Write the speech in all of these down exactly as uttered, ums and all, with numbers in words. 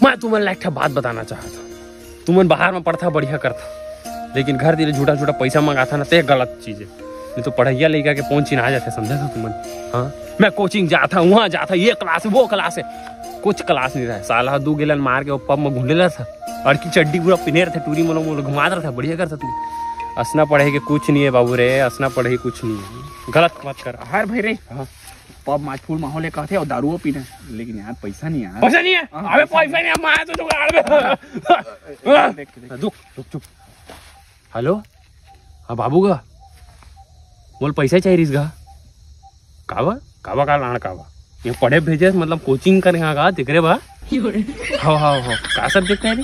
मैं तुमन ला एक ठा बात बताना चाहत हूँ। तुमन बाहर में पढ़था, बढ़िया करथा, लेकिन घर दिले झूठा झूठा पैसा मंगाथा ना, ते गलत चीज है। नहीं तो पढ़ैया लइका के पहुंच चिन्हा जाथे, समझा था तुमन? हाँ, मैं कोचिंग जाथा, वहाँ जाथा, ये क्लास है, वो क्लास है, कुछ क्लास नहीं रहा। साला दू गेलन मार के वो पब में घुंडे ला था, और की चड्डी पूरा पिने रहता, टूरी मोलो मोलो घुमा रहता, बढ़िया करता तू। असना पढ़े के कुछ नहीं है बाबू रे, असना पढ़े के कुछ नहीं है, गलत मत कर। हर भाई रे, हाँ। पब में फुल माहौल है कहते और दारुओ पीना, लेकिन यार पैसा नहीं यार। पैसा नहीं है? हाँ, अबे पैसा नहीं है, मैं तो जुगाड़ में। देख, देख। रुक, रुक, चुप। हेलो, हाँ बाबू गा, मोल पैसा चाहिए रिस गा। काबा? काबा का लान काबा? ये पढ़े भेजे, मतलब कोचिंग करे गा, तेकरे बा? हो, हो, हो। का सब्जेक्ट है रे?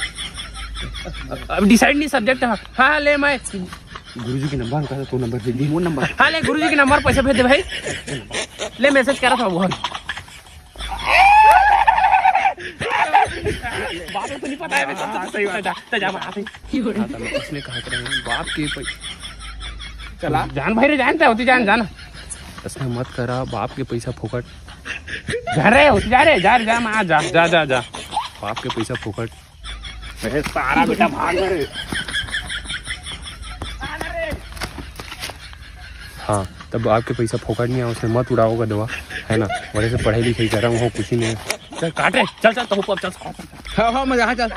अब डिसाइड नहीं सब्जेक्ट। हाँ, हाँ, ले मैं गुरुजी के नंबर, का तो नंबर भेज दी। वो नंबर। हाँ, ले गुरुजी के नंबर, पैसा भेज दे भाई। ले मैसेज करा था वो। बाप को नहीं पता है, मैं सब हाँ, सही बात। जा, जा, जा, बाप। हाँ, तो मैं उसने कहा था, बाप के पै- चला। जान भाई रे, जान, होती जान, जान। इसने मत करा, बाप के पैसा फोकट। जा रे, होती जा रे, जा रे, जा, मैं आ, जा, जा, जा, जा। बाप के पैसा फोकट। ए, सारा बेटा भाग रे। हाँ, तब आपके पैसा फोकट नहीं आया, उसने मत उड़ाओगा दवा, है ना? बड़े से पढ़ाई लिखाई कर रहा हूँ, कुछ ही नहीं है। चल काट रे, चल, चल, तो ऊपर चल, चल, चल। हाँ, हाँ, मैं यहाँ चल।